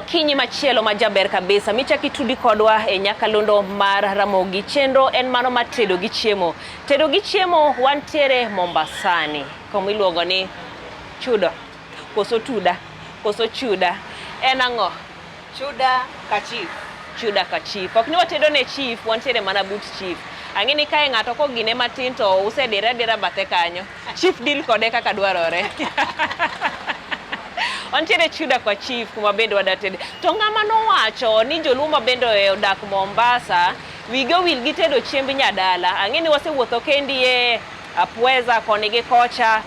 Okinyi machielo ma jaber kabisa michak itudi kodwa e nyakalondo mar Ramogi. Chenro en mano mar tedo gi chiemo. Tedo gi chiemo wantiere Mombasani, kuma iluongo ni chudo koso tuda koso chuda. En ang'o? Chuda ka chief. Chuda ka chief. Ok ni watedo ne chief, wantiere mana but chief. Ang'e ni kae ng'ato kogine matin to usedire adira bathe kanyo. Chief deal kode kaka dwarore. Wantiere Chuda kwa chief kuma bende wadatede. To ng'ama nowacho ni joluo ma bende odak Mombasa wigi owil gi tedo chiemb nyadala. Ang'e ni wasewuotho kendi e Apweza koni gi kocha.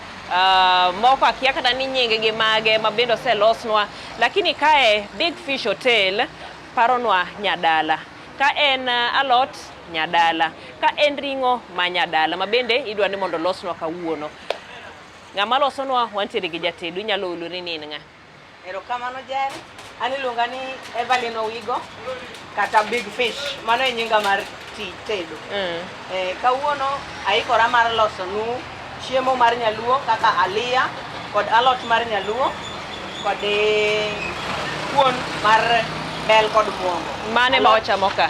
Moko akia kata ni nying gi mage ma bende oselosnwa. Lakini kae Big Fish Hotel paronwa nyadala. Ka en alot nyadala, ka en ring'o ma nyadala ma bende idwa ni mondo olosnwa kawuono. Ng'ama losonwa wantiere gi jatedo, inyalo ulori ni in ng'a? Erokamano Jen. An iluonga ni Evelyn Owigo kata Big Fish. Mano e nyinga mar ti tedo. Kawuono aikora mar loso nu chiemo mar nyaluo kaka aliya kod alot mar nyaluo kod kuon mar bel kod muogo. Mane ma wachamo ka?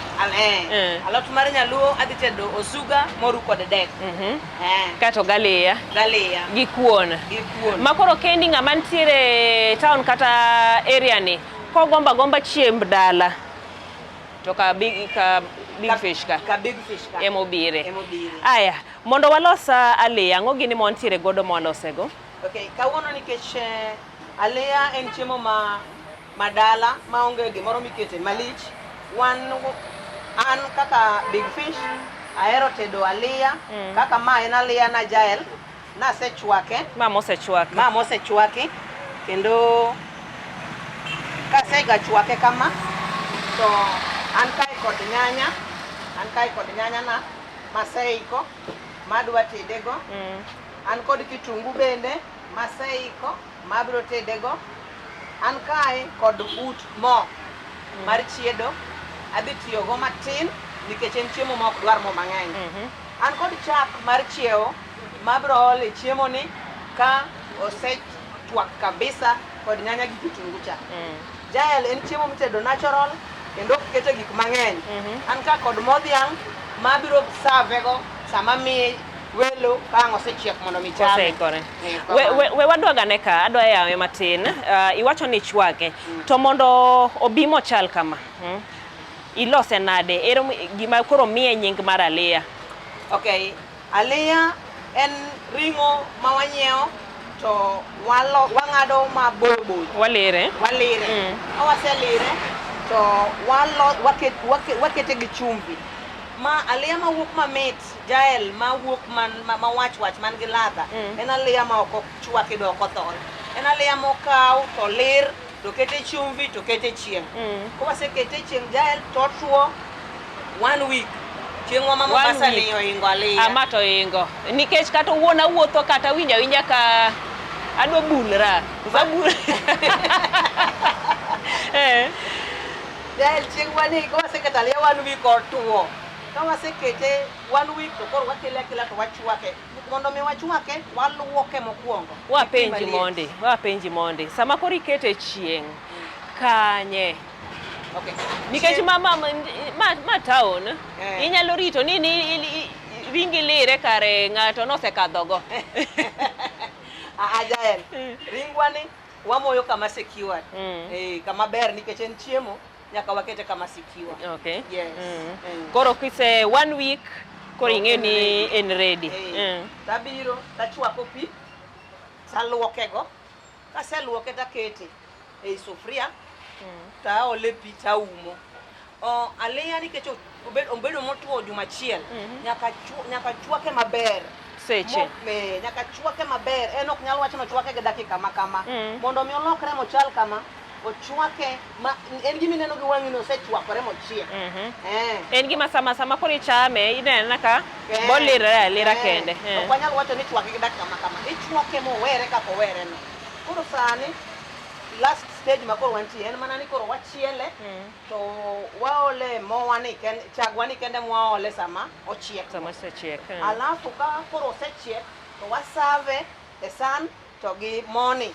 Alot mar nyaluo adhi tedo osuga moru kod dek. Kato galiya. Galiya. Gi kuon. Gi kuon. Ma koro kendi ng'ama nitiere town kata area ni kogomba gomba chiemb dala to ka big fish ka. Ka big fish ka. Emobire. Emobire. Aya, mondo walos aliya, ang'o gini ma wantiere godo ma walosego? Okay, kawuono nikech aliya en chiemo ma madala maonge gimoro mikete malich. Wan an kaka Big Fish ahero tedo aliya kaka ma en aliya na Jael nasechwake. Ma mosechwaki. Ma mosechwaki kendo kasega chwake kama to an kae kod nyanya, an kae kod nyanya na maseiko madwa tedego. An kod kitungu bende maseiko mabiro tedego. An kae kod ut mo mar chiedo adhi tiyogo matin nikech en chiemo ma ok dwar mo mang'eny. An kod chak mar chiewo mabiro olo e chiemo ni ka osetwak kabisa kod nyanya gi kitungu cha. Jael en chiemo mitedo natural kendo ok kete gik mang'eny. An ka kod mo dhiang' mabiro serve go sama miye welo ka ang' osechiek mondo mi chame. Oseikore. We wadwag ane ka, adwa yawe matin. Iwacho ni chwake. To mondo obi mochal kama, ilose nade? Ero gima koro miye nying mar aliya. Okay, aliya en ring'o ma wanyiewo to wang'ado maboyo boyo. Walire. Walire. Ka waselire to wakete gi chumbi. Ma aliya mawuok mamit, Jael mawuok man ma wach wach man gi ladha. En aliya ma ok ochwaki to ok othol. En aliya mokaw to lir to kete chumbi to kete chieng'. Kowasekete chieng' Jael to otwo 1 week. Chieng'wa ma Mombasa ni oingo aliya. Ama to oingo. Nikech kata wuon awuotho kata winjo awinja ka adwa bulra. Abul. Jael chieng'wa ni kowaseketo aliya 1 week otwo. Ka wasekete 1 week to koro wakele akela to wachwake. Mondo mi wachwake, waluoke mokwongo. Wapenji mondi, wapenji mondi. Sama koro ikete chieng', kanye? Okay. Nikech ma town, inyalo rito ni ringi lire kare ng'ato nosekadhogo. Jael, ringwa ni wamoyo kama secured. Kama ber nikech en chiemo. Nyaka wakete kama secure. Okay. Yes. Koro kise 1 week koro ing'e ni en ready. Tabiro tachwako pi taluokego. Kaseluoke takete ei sufuria taole pi taumo. Aliya nikech obedo motwo juma achiel, nyaka chwake maber. Seche. Nyaka chwake maber. En ok nyal wacho ni ochwake gi dakika ma kama. Mondo mi olokre mochal kama, ochwake ma en gima ineno gi wang'i ni osechwakore mochiek. En gima sama koro ichame ineno ka bolirore alira kende. Ok wanyal wacho ni chwake gi dakika ma kama. Ichwake mowere kaka owere no. Koro sani last stage ma koro wantie en mana ni koro wachiele to waole mowa ni kende, chagwa ni kende mwaole sama ochiek. Sama osechiek. Alafu ka koro osechiek to wasave e san to gi moni.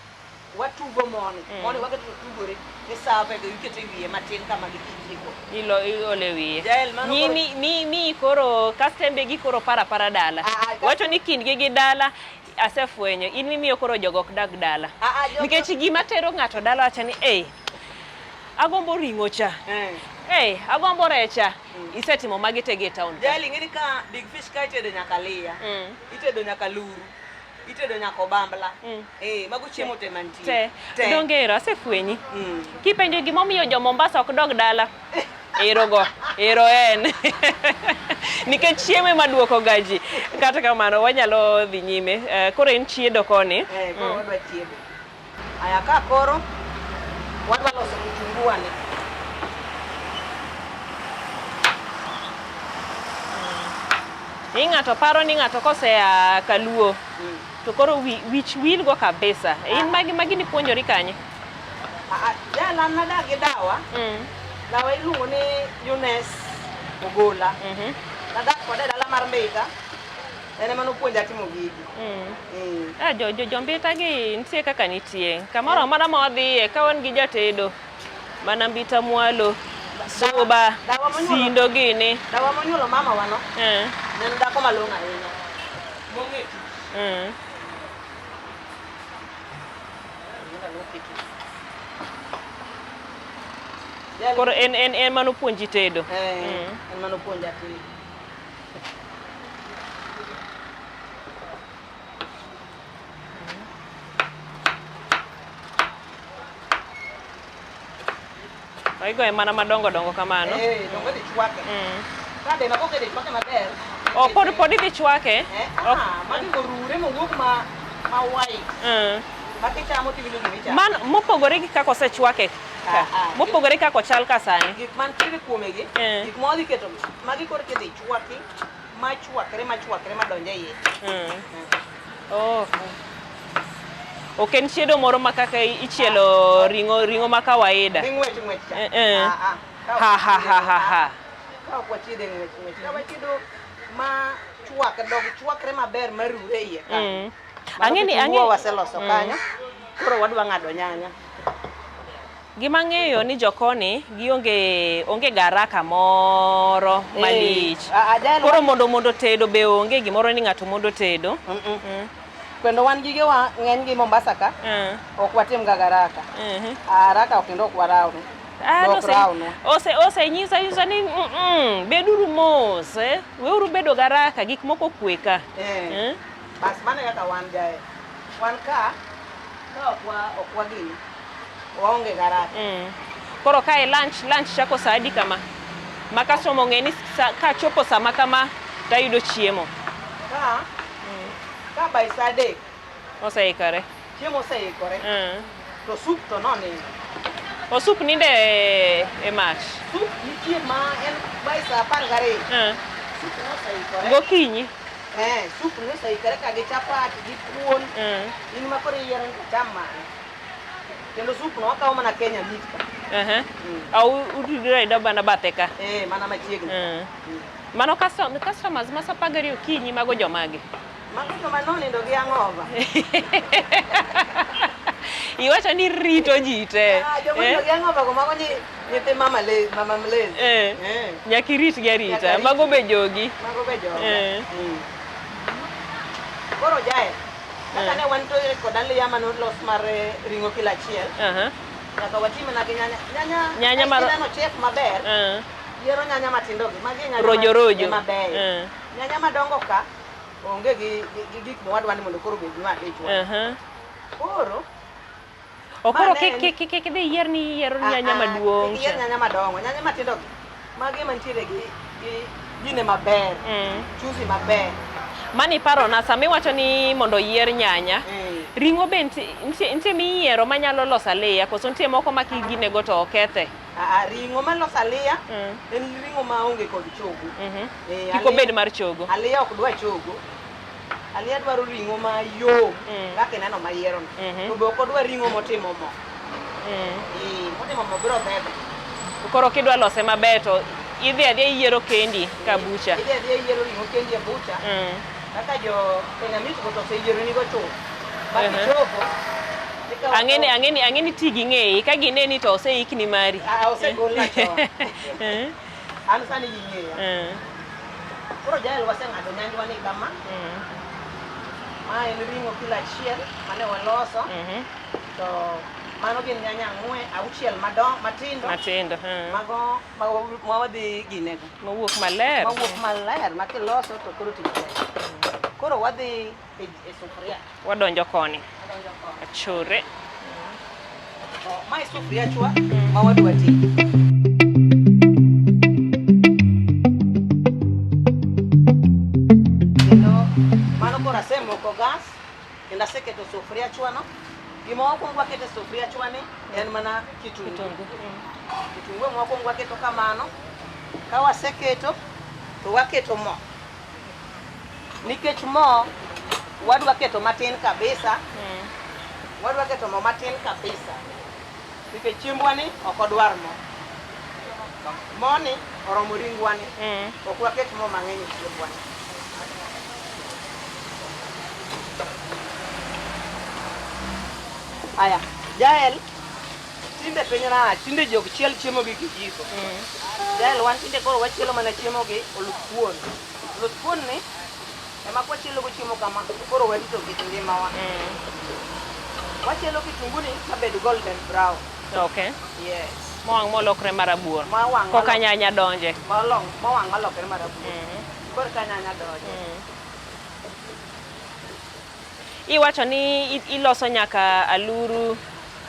Watugo moni. Moni waketo to tugore. Tisave go iketo e wiye matin kama gi kijiko. Ilo iole wiye. Jael, mano Nyi koro- mi mi mi koro kastembe gi koro para para dala. Ah, ah, Wacho ni kindgi gi dala asefwenyo in mimiyo koro jogo ok dag dala. Ah, ah, jogo- Nikech gima tero ng'ato dala wacho ni ei agombo ring'o cha. Eh. Ei agombo recha. Isetimo magi te gi e town. ka. Jael ing'e ni ka big fish ka itedo nyaka liya. Itedo nyaka luru. Itedo nyaka obambla. Eh, mago chiemo te mantie. Te. Te. Donge ero asefwenyi. Mm. Kipenjo gimomiyo jo Mombasa ok dog dala. Ero go, ero en. Nikech chiemo ema duoko ga ji. Kata kamano wanyalo dhi nyime. Koro en chiedo koni. Eh, koro wadwa chiedo. Aya ka koro wadwa loso kitumbua ni. Ni ng'ato paro ni ng'ato kosea kaluo to koro wich wil go kabisa. In magi magi nipuonjori kanye? Ah, ah, Jal an nadak gi dawa. Dawa iluongo ni Eunice Ogola. Nadak kode e dala mar Mbita. En ema nopuonja timo gigi. Ah, jo jo jombita gi nitie kaka nitie. Kamoro amora ma wadhiye ka wan gi jatedo mana mbita mwalo, suba, Dawa monyuolo- sindo gini. Dawa monyuolo mama wano ne en dhako malong'o ahinya. Mong'e tich. Jal- Koro en manopuonji tedo. Eh, en manopuonja tedo. Igoye mana madongo dongo kamano. Eh, dongo dhi chwake. Ka be ma kokete chwake maber. O pod idhi chwake? Eh, ah, magi orure mowuok ma white. Ma kichamo tiwinjo gima ichamo. Man mopogore gi kaka osechwake ka. Ah, ah. Mopogore gi kaka ochal ka sani. Gik mantiere kuome gi, gik ma wadhi keto gi, magi koro kidhi chwaki, ma chwakre ma chwakre ma donj e iye. Oh. Ok en chiedo moro ma kaka ichielo ring'o ma kawaida. Dhi ng'wech ng'wech cha. Eh, eh. Ah, ah. Ka ok Ha ha wachiede ha ha ha. Ka ok wachiede ng'wech ng'wech. Ka wachiedo ma chwak dog chwakre maber ma rure iye ka. Mano Ang'e ni kitumbua ang'e waseloso kanyo. Koro wadwa ng'ado nyanya. Gima ang'eyo ni jokoni gionge onge garaka moro malich. Ah, ah, Jael, Koro mondo tedo be onge gimoro ni ng'ato mondo tedo. Kendo wan gigewa ng'eny gi Mombasa ka, ok watim ga garaka. Haraka kendo ok warawni. Ah, Ok rawnwa. ose nyisa nyisa ni beduru mos, eh? Weuru bedo garaka, gik moko okwe ka. Eh. Bas mano e kaka wan jae. Wan ka ok wa gini. Waonge garaka. Koro kae lunch chako saa adi kama? Ma customer ong'e ni kachopo sama kama tayudo chiemo. Ka by saa 3 Oseikore. Chiemo oseikore. To soup to nonindo. O soup ninde e mach. Soup nitie ma en by saa 12. Soup noseikore. Gokinyi. Eh, soup noseikore ka gi chapat gi kuon. In ma koro iyiero ni cham mane. Kendo soup no wakawo mana Kenya Meat ka. Au utudre aida mana bathe ka. Eh, mana machiegni. Mano customers ma saa 12 okinyi mago jomage? Mago joma nonindo gi hangover. Iwacho ni rito ji te. Ah, joma nindo gi hangover go mago nyithi mama le, mama mlezi. Nyaka irit gi arita. Nyaka irit. Mago be jogi. Mago be joga. Koro jae, kaka ne wan to kod aliya mane olos mar ring'o kilo achiel. Nyaka wati mana gi nyanya. Nyanya, Nyanya mar ineno chef maber. Yiero nyanya matindo gi. Magi nyanya Rojo rojo. ema beyo. Nyanya madongo ka onge gi gik ma wadwa ni mondo koro obed ma dichwo. Koro O koro Ma ne en- kik idhi yier ni iyiero Ah, nyanya ah, maduong' kik iyier cha. nyanya madongo. Nyanya matindo gi. Magi mantiere gi gine maber. Chuzi maber. Mani parona sama iwacho ni mondo oyier nyanya. Ring'o be nitie miyiero manyalo loso aliya koso nitie moko ma kiginego to okethe. Ah, ah, ring'o maloso aliya en ring'o maonge kod chogo. Kik obed mar chogo. Aliya ok dwa chogo. Aliya dwaro ring'o mayom kaka ineno mayiero no. To be ok odwa ring'o motimo mo. Motimo mo biro dhedho. Koro kidwa lose maber to idhi adhiya iyiero kendi ka bucha. Idhi adhiya iyiero ring'o kendi e bucha. Kaka jo Kenya Meat go to oseyiero nigo chuth. Ma kichopo, Ang'eni ang'eni ang'eni ti gi ng'eyi ka gineni to oseikni mari. Ah, osegolna chon. Eh, An sani ging'eya. eh, Koro Jael waseng'ado nyanjwa ni kama. Ma en ring'o kilo achiel mane waloso. To mano gin nyanya ang'wen auchiel madongo matindo. Matindo. Eh. Mago ma wadhi ginego. Mawuok maler. Mawuok maler ma kiloso to koro tich ber. Koro wadhi e sufuria. Wadonjo koni. Wadonjo koni. Achore. To mae sufuria chwa ma wadwa tedo. Kendo mano koro asemoko gas kendo aseketo sufuria chwano. Gima wakwongo waketo e sufuria chwani en mana kitungu. Kitungu. Kitungu ema wakwongo waketo kamano. Ka waseketo to waketo mo. Nikech mo wadwa keto matin kabisa. Wadwa keto mo matin kabisa. Nikech chiembwa ni ok odwar mo. Moni oromo ringwa ni. Ok waket mo mang'eny e chiembwa ni. Aya, Jael, tinde piny rach, tinde ji ok chiel chiemo gi kijiko. Jael, wan tinde koro wachielo mana chiemo gi oluth kuon. Oluth kuon ni ema kwachielo go chiemo kama, to koro warito kit ngimawa. Wachielo kitungu ni mabed golden brown. Okay. Yes. Mowang' molokre marabuor. Mowang' Koka nyanya donje. Mowang' malokre marabuor. Koro ka nyanya donje. Iwacho ni iloso nyaka aluru,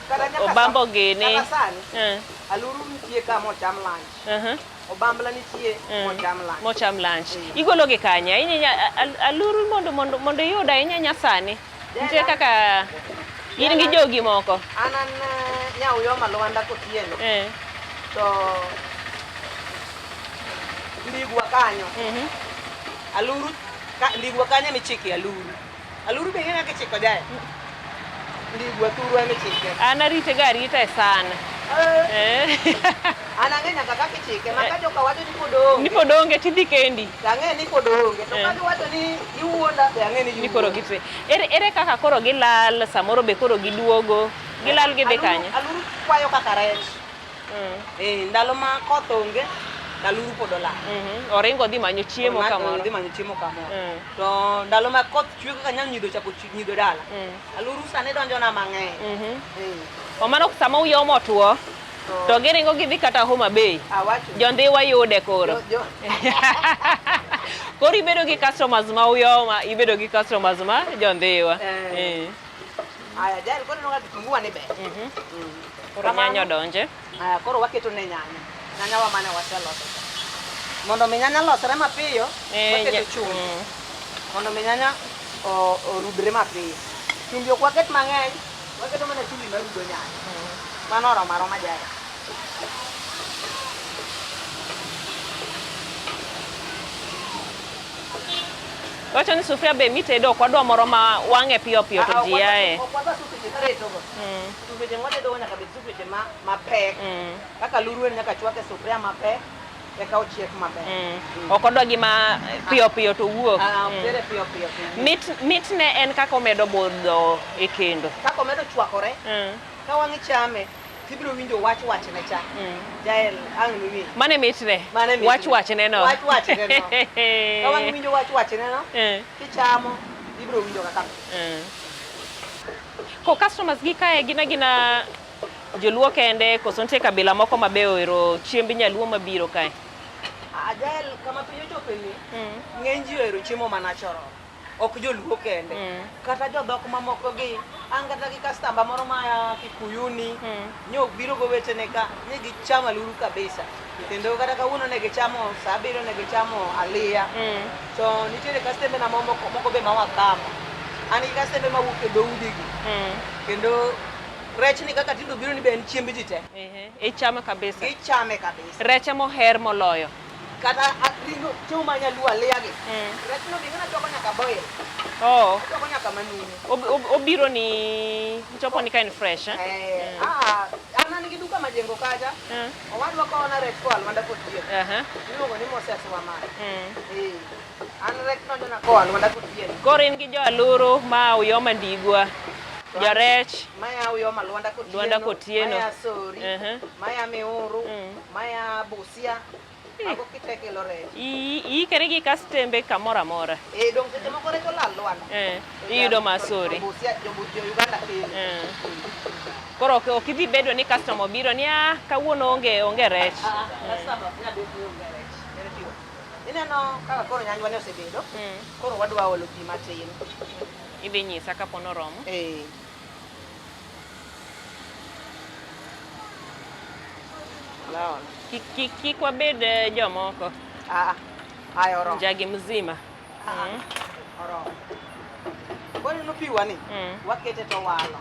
Kata nyaka obambo gini. Kata sani, Eh, aluru nitie ka mocham lunch. Obambla nitie mocham lunch. Mocham lunch. Igolo gi kanye? Inyanya aluru mondo iyud ahinya nyasani. Nitie kaka in gi jogi moko. An nyauyoma Lwanda Kotieno. To ndigwa kanyo. Aluru ndigwa kanyo emichike aluru. Aluru be ing'e kaka ichiko jae? Ndigwa thurwa emichike. An arite ga arita e san. An ang'e nyaka kaka ichike ma ka joka wacho ni pod oonge. Ni pod oonge tidhi kendi. To ang'e ni pod oonge. To ka giwacho ni iwuonda be ang'e ni Ni koro iwuonda. gitwe. Ere kaka koro gilal, samoro be koro giduogo. Gilal gidhi kanye? Aluru kwayo kaka rech. Ndalo ma koth onge, aluru pod olal. Oringo dhi manyo chiemo kamoro. Odhi manyo chiemo kamoro. To ndalo ma koth chwe kaka nyal nyidho chako nyidho dala. Aluru sani donjo na mang'eny. Omano sama uyomo otuo, to giringo gidhi kata Homa Bay. Awacho. Jondhiwa yude koro. Koro ibedo gi customers ma uyoma, ibedo gi customers ma jondhiwa. Aya, Jael, koro ineno ka kitungu wa ni ber. Koro nyanya odonje. Aya, koro waketo ne nyanya. Nyanya wa mane waseloso cha. Mondo mi nyanya losre mapiyo, waketo chumbi. Mondo mi nyanya orudre mapiyo. Chumbi ok waket mang'eny, waketo mana chumbi marudo nyanya. Mano oromo aroma Jael. Wacho ni sufuria be mitedo ok wadwa moro ma wang'e piyo piyo to ji ae. Ok wadwa sufureche maretogo. Sufureche mwatedogo nyaka bed sufureche mapek. Kaka aluru en nyaka chwak e sufuria mapek eka ochiek maber. Ok odwa gima piyo piyo to wuok. Tere piyo piyo to wuok. Mitne en kaka omedo budho e kendo. Kaka omedo chwakore, ka wang' ichame, tibiro winjo wach wachne cha. Jael, ang' niwinj. Mane mitne? Mane mitne. Wach wachne no. Wach wachne no. Ka wang' winjo wach wachne no, kichamo, ibiro winjo kaka mit. Ko customers gi kae gin agina joluo kende koso nitie kabila moko mabe ohero chiemb nyaluo mabiro kae? Jael, kama piny ochope ni, ng'eny ji ohero chiemo ma natural. Ok joluo kende. Kata jodhok mamoko gi, an kata gi kastamba moro ma Kikuyuni, nyo biro go wechene ka, ni gichamo aluru kabisa. Kendo kata kawuono ne gichamo, saa abiriyo ne gichamo aliya. To nitiere kastembe na moko be ma wakama. An gi kastembe mawuok e dhoudi gi. Kendo rech ni kaka tinde obiro ni be en chiemb ji te. Ichame kabisa. Ichame kabisa. Rech ema oher moloyo. Kata ringo chiemo ma nyaluo aliya gi. Rech no be ing'e chwako nyaka boil. Achwako nyaka manumu. Obiro ni chopo ni ka en fresh, eh? An an gi duka Majengo kacha. Owadwa kowona rech koa Lwanda Kotieno. Iluongo ni Moses Wamai. An rech donjona koa Lwanda Kotieno. Koro in gi jo aluru ma Uyoma Ndigwa. Jarech. Maya Uyoma Lwanda Kotieno. Lwanda Kotieno. Maya Sori. Maya Miuru. Maya Busia. Mago kite kelo rech. Iikeri gi kastembe kamoro amora. Eh, dong seche moko rech olal Lwanda. Iyudo Masori. Busia, jo Uganda kelo. Koro ok idhi bedo ni customer obiro ni ah, kawuono onge rech. Customer ok nyal bet ni onge rech. Ineno kaka koro nyanjwa ni osebedo. Koro wadwa olo pi matin. Idhi nyisa kapo noromo. Eh. Kik wabed jomoko. Aya oromo. Njagi mzima. Oromo. Koro ineno pi wani, wakete to walo.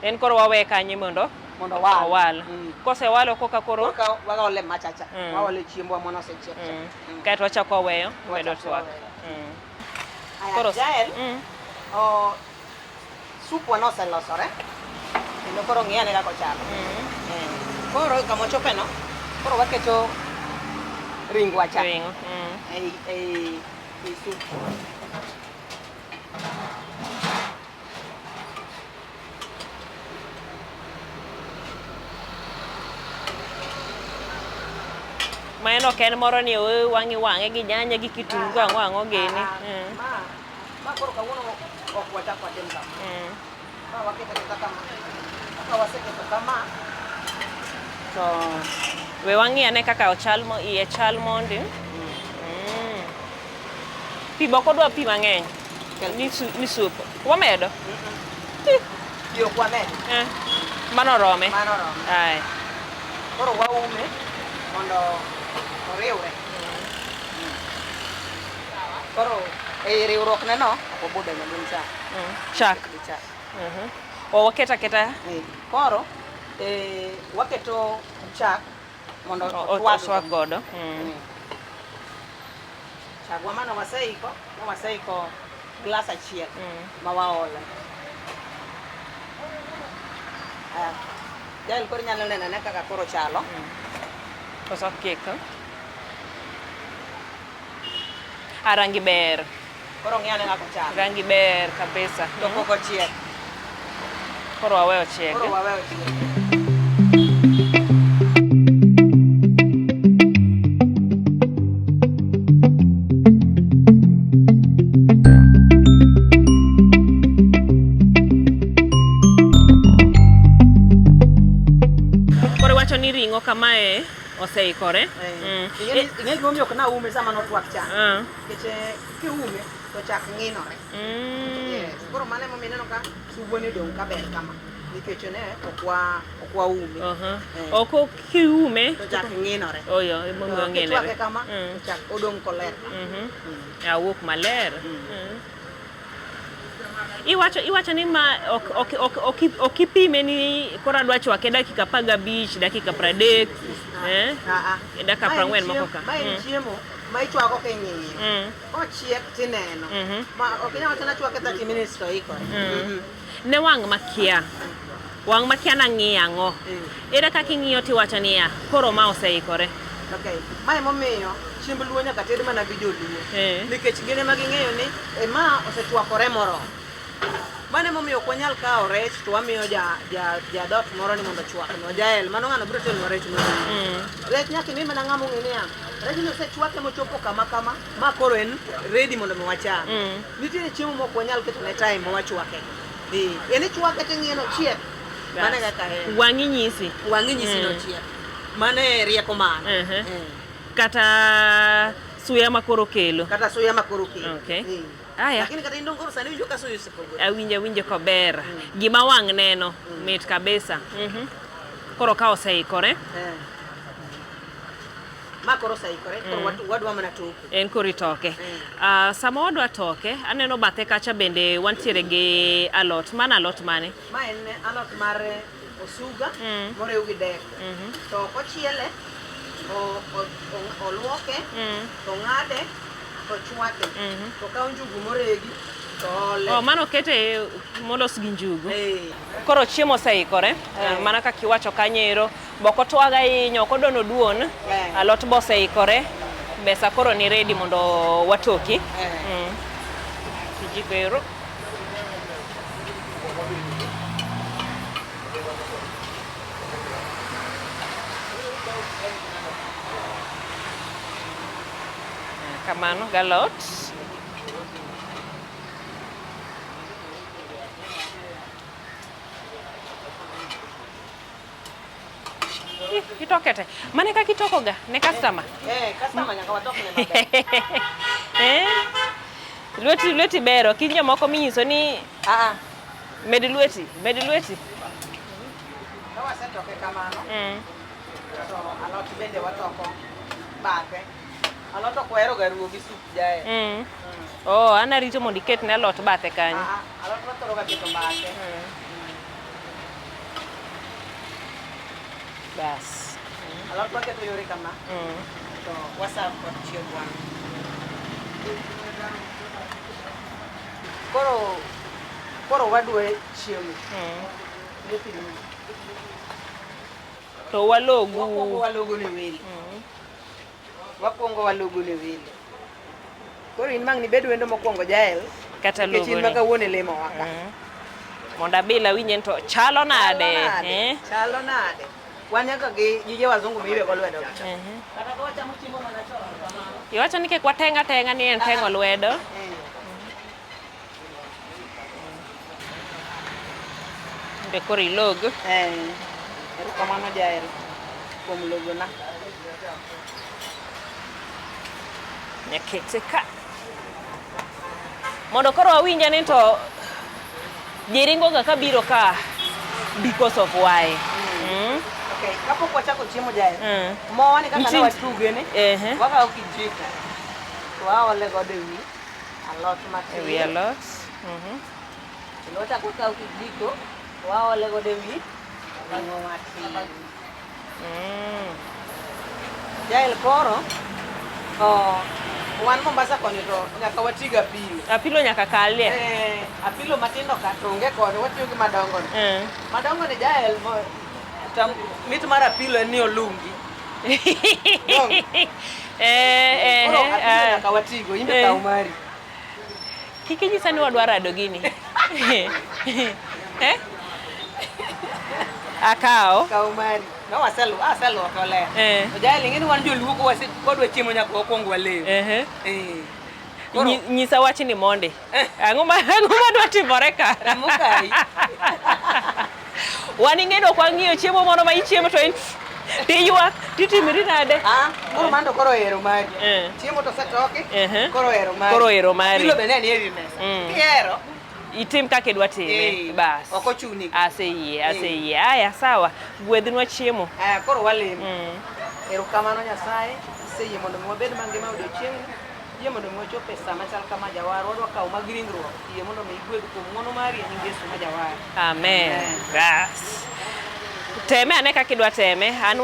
En koro wawe kanye mondo owal. Owal. Kosewalo koka koro waole machacha. Waole chiembwa mondo osechiek cha. Kaeto wachako waweyo, wedo twak. Koro Jael, sup wa noselosore. Kendo koro ng'i ane kaka ochalo. Koro kama ochope no, koro waketo ringwa cha. Ring'o. Ei sup. Ma en ok en moro ni wang'i wang'e gi nyanya gi kitungu ang'o ang'o gini. Ma koro kawuono ok wachak watim kama. Ma waketo aketa kama. Kaka waseketo kama, to we wang'i ane kaka ochal mo, iye chal mondi. Pi be ok odwa pi mang'eny. Ni sup. Wamedo? Pi ok wamed. Mano orome. Mano orome. Ae. Koro waume mondo oriwre. Koro e riwruok ne no, ok obodo maduong' chak. Chak. Chak. O waketo aketa. Koro waketo chak mondo otwag Otwag godo. Chagwa mano waseiko, ne waseiko glas achiel ma waolo. Jael koro inyalo neno ane kaka koro chalo. Koso kik. Rangi ber. Koro ng'i ane kaka ochalo. Rangi ber kabisa. To pok ochiek. Koro waweyo ochieg. Koro waweyo ochieg. Koro iwacho ni ring'o kamae oseikore. Ing'e gimomiyo ok naume sama notwak cha? Nikech kiume to chak ng'inore. Yes. Koro mano emomiyo ineno ka subwani odong' ka ber kama. Nikech ne ok waume. Ok kiume to chak ng'inore. Oyo, emomiyo ong'inore. Kitwake kama, to chak odong' koler. Awuok maler. Iwacho ni ma ok ipime ni koro adwa chwake dakika 15, dakika 30, dakika 40 moko ka. Ma en chiemo ma ichwako king'iyo. Kochiek tineno. Ma ok inyal wacho ni achwake 30 minutes to ikore. Ne wang' makia. Wang' makia nang'iyo ang'o? Ere kaka ing'iyo tiwacho niya, koro ma oseikore? Okay. Ma emomiyo chiemb luo nyaka ted mana gi joluo. Nikech gin ema ging'eyo ni ma osechwakore moromo. Mano emomiyo ok wanyal kawo rech to wamiyo ja dhoot moro ni mondo ochwaknwa. Jael, mano ng'ano biro telonwa rech moro. Rech nyaka imi mana ng'ama ong'e niya, rech ni osechwake mochopo kama kama, ma koro en ready mondo mi wacham. Nitiere chiemo mok wanyal keto ne time ma wachwake. En ichwake ting'iyo ni ochiek. Mano e kaka en. Wang'i nyisi. Wang'i nyisi ni ochiek. Mano e rieko mano. Kata suya ma koro kelo. Kata suya ma koro kelo. Okay. Aya. Lakini kata in dong koro sani winjo ka suya osepogore. Awinjo kober. Gima wang' neno mit kabisa. Koro ka oseikore. Ma koro oseikore, koro wadwa mana toko. En koro itoke. Sama wadwa toke, aneno bathe kacha bende wantiere gi alot. Mano alot mane? Ma en alot mar osuga moriw gi dek. To kochiele, oluoke, to ng'ade, to chwake. To kaw njugu moregi, to ole. Mano okete molos gi njugu. Koro chiemo oseikore, mana kaka iwacho kanyo ero, be ok otwag ahinya, ok odwa noduon, alot be oseikore, mesa koro ni ready mondo watoki. Kijiko ero. Kamano galot. Itoke te. Mane kaka itokoga ne customer? Eh, customer nyaka watokne maber. Eh? Lweti lweti ber ok in jomoko minyiso ni Ah, ah. med lweti, med lweti. Ka wasetoke kamano, to alot bende watoko bathe. Alot ok wahero ga ruwo gi sup jae. Oh, an arito mondo iket ne alot bathe kanyo. Ah, ah, alot wathoro ga keto bathe. Bas. Alot waketo yore kama, to waserve kod chiembwa. Koro koro wadwa chiemo. To walogu. Wakwongo walogo ne welo. Wakwongo walogo ne welo. Koro in mang' nibed wendo mokwongo Jael. Kata Nikech in logo ma ni. kawuono ilimowa ka. Mondo abil awinje ni to chalo nade. Eh? Chalo nade? Wan nyaka gi gige wazungu miyuego lwedo gi. Kata ka wachamo chiemo mana chon kamano. Iwacho ni kik wateng' ateng'a ni en teng'o lwedo. Eh. Be koro ilog. Eh. Erokamano Jael kuom logona. Nyakete ka. Mondo koro awinja ni to ji ringo ga kabiro ka because of why. Okay, kapok wachako chiemo Jael, mowani kaka ne watuge ni, wakawo kijiko to waole godo e wi alot matin. E wi alot. Kendo wachako wakawo kijiko to waole godo e wi ring'o matin. Jael koro, wan Mombasa koni to nyaka wati gi apilo. Apilo nyaka kalie. Eh, apilo matindo ka to onge kode, watiyo gi madongo ni. Madongo ni Jael, mit mar apilo en ni olungi. Donge? Koro apilo nyaka watigo, in be kaw mari. Kik inyisa ni wadwa rado gini. Eh? Akawo. Kaw mari. No aseluoke oler. To Jael ing'e ni wan joluo ka wadwa chiemo nyaka wakwong walem. Koro Nyisa wachni mondi. Ang'o ma dwa timore ka? Remo kayi. Wan ing'e ni ok wang'iyo chiemo moro ma ichiemo to in tiywak titimri nade? Ah, koro mano to koro ero mari. Chiemo to osetoki, koro ero mari. Koro ero mari. Apilo be ne ni e wi mesa. Kihero, Itim kaka idwa time. Bas. Ok ochuni. Aseyie, aseyie. Aya, sawa. Gwedhnwa chiemo. Aya, koro walemo. Erokamano Nyasaye, iseyie mondo mi wabed mangima odiochieng'ni. Yie mondo mi wachop e sa machal kama jawar, wadwa kawo mag ringruok. Yie mondo mi igwedh kuom ng'wono mari e nying Yesu ma jawar. Amen. Bas. Teme ane kaka idwa teme. An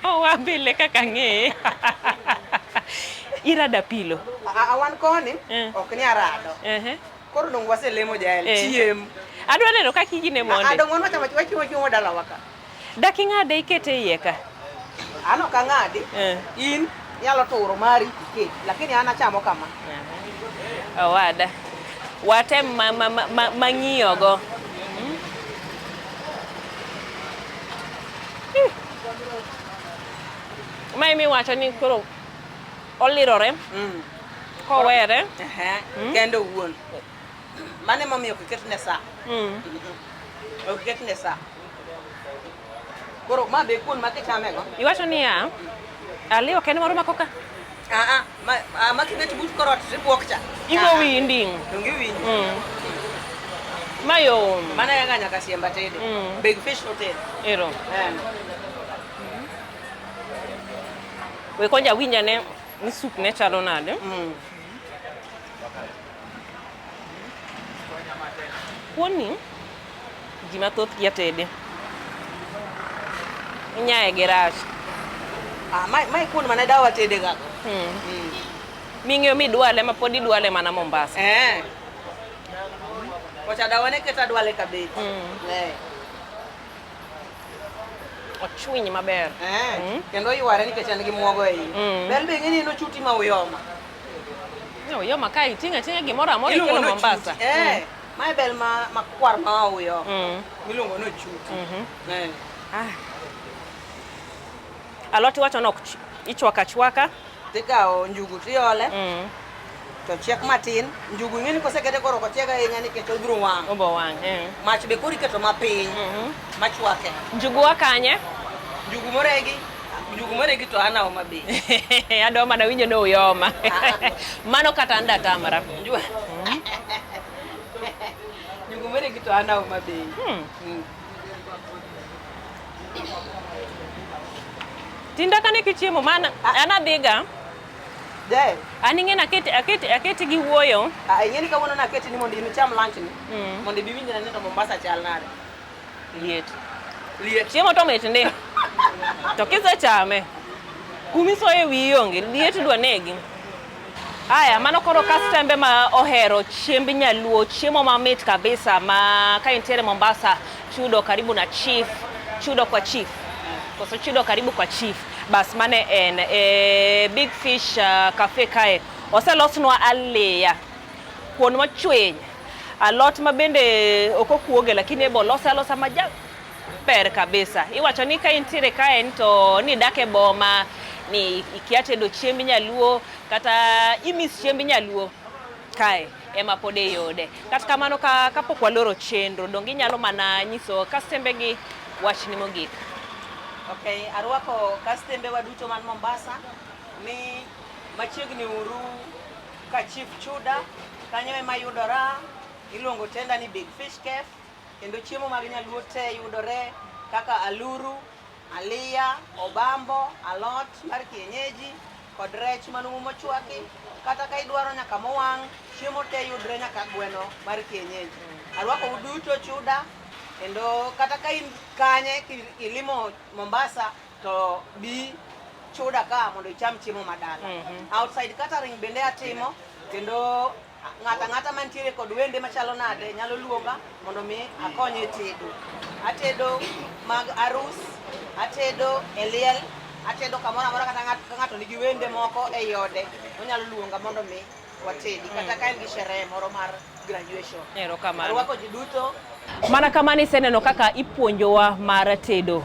wabile kaka ang'eye. Irado apilo. Wan koni, ok ni arado. Koro dong waselemo Jael, chiem. Adwa neno kaka igine mondi. Dong wan wachamo wachiemo chiemo dalawa ka. Dak ing'ade ikete iye ka? An ok ang'adi. In inyalo turo mari iket, lakini an achamo kama. Owada. Watem mang'iyogo. Mae miwacho ni koro olirore. Kowere. Kende owuon. Mano emomiyo ok iketne sa. Ok iketne sa. Koro ma be kuon ma kichame go. Iwacho niya, aliwo ok en moro ma koka? Ah, ah, ma kibet but kor ot tibuok cha. Igo wiyi nding'. Donge iwinjo? Ma yom. Mano e kaka nyaka siemba tede. Big fish notedo. Ero. We konja awinj ane ni soup ne chalo nade. Kuon ni ji mathoth kia tede. Inyaye gi rach. Ah, mae kuon mane dawa tede ga go. Ming'eyo midwale ma pod idwale mana Mombasa. Kocha dawa ne keta dwale kabich. Ochwiny maber. Kendo oyware nikech en gi muogo e iye. Bel be ing'e ni en ochuti ma uyoma. Ne uyoma ka iting'o ating'a gimoro amora Iluongo ikelo ni Mombasa. ochuti. Mae bel makwar ma uyoma. Miluongo ni ochuti. Alot iwacho ni ok ichwako achwaka. Tikawo njugu tiole. To chiek matin. Njugu ing'e ni kosekete koro ok ochieg ahinya nikech obiro wang'. Obo wang'. Eh. Mach be koro iketo mapiny. Machwake. Njugu wa kanye? Njugu moregi. Njugu moregi to an Homa Bay. Adwa mana winjo ni uyoma. Mano kata an datamra. Njugu moregi to an Homa Bay. Tinda kane kichiemo man an adhiga. Jael. An ing'e ni aketi aketi aketi gi wuoyo. Ah, ing'e ni kawuono naketi ni mondo in icham lunch ni. Mondo ibi winjna ni to Mombasa chal nade. Liet. Liet. Chiemo to mit ndi. To kisechame, kumisoye wiyi onge, liet dwa negi. Aya, mano koro kastembe ma ohero chiemb nyaluo, chiemo mamit kabisa ma ka intiere Mombasa, chudo karibu na chief, chudo kwa chief. Koso chudo karibu kwa chief. Bas mane en e, Big Fish Cafe kae. Oselosnwa aliya. Kuon mochwiny. Alot ma bende ok okuoge lakini ebo olose alosa maja ber kabisa. Iwacho ni ka intiere kae to ni idak e boma, ni ikia tedo chiemb nyaluo kata imiss chiemb nyaluo kae ema pod iyude. Kata kamano ka kapok waloro chenro, donge inyalo mana nyiso kastembe gi wachni mogik. Okay, arwako kastembe wa duto man Mombasa ni machiegni uru ka Chief Chuda kanyo ema yudora iluongo tenda ni Big Fish Cafe kendo chiemo mag nyaluo te yudore kaka aluru, aliya, obambo, alot mar kienyeji kod rech manumu mochwaki kata ka idwaro nyaka mowang' chiemo te yudre nyaka gweno mar kienyeji. Arwako uduto Chuda kendo kata ka in kanye ilimo Mombasa to bi Chuda ka mondo icham chiemo madala. Outside catering bende atimo kendo ng'ata ng'ata mantiere kod wende machalo nade nyalo luonga mondo mi akonye tedo. Atedo mag arus, atedo e liel, atedo kamoro amora kata ka ng'ato nigi wende moko ei ode onyalo luonga mondo mi watedi kata ka en gi sherehe moro mar graduation. Erokamano. Arwako ji duto. Mana kamano iseneno kaka ipuonjowa mar tedo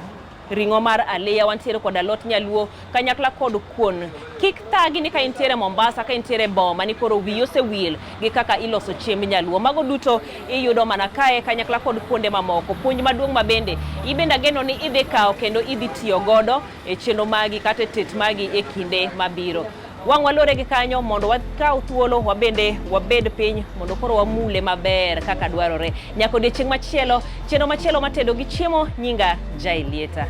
ring'o mar aliya, wantiere kod alot nyaluo kanyakla kod kuon. Kik thagi ni ka intiere Mombasa, ka intiere boma ni koro wiyi osewil gi kaka iloso chiemb nyaluo. Mago duto iyudo mana kae kanyakla kod kuonde mamoko. Puonj maduong' ma bende ibende ageno ni idhi kawo kendo idhi tiyo godo e chenro magi kata e tet magi e kinde mabiro. Wang' walore gi kanyo mondo wakaw thuolo wabende wabed piny mondo koro wamule maber kaka dwarore. Nyaka odiechieng' machielo, chenro machielo matedo gi chiemo nyinga Jaelieta.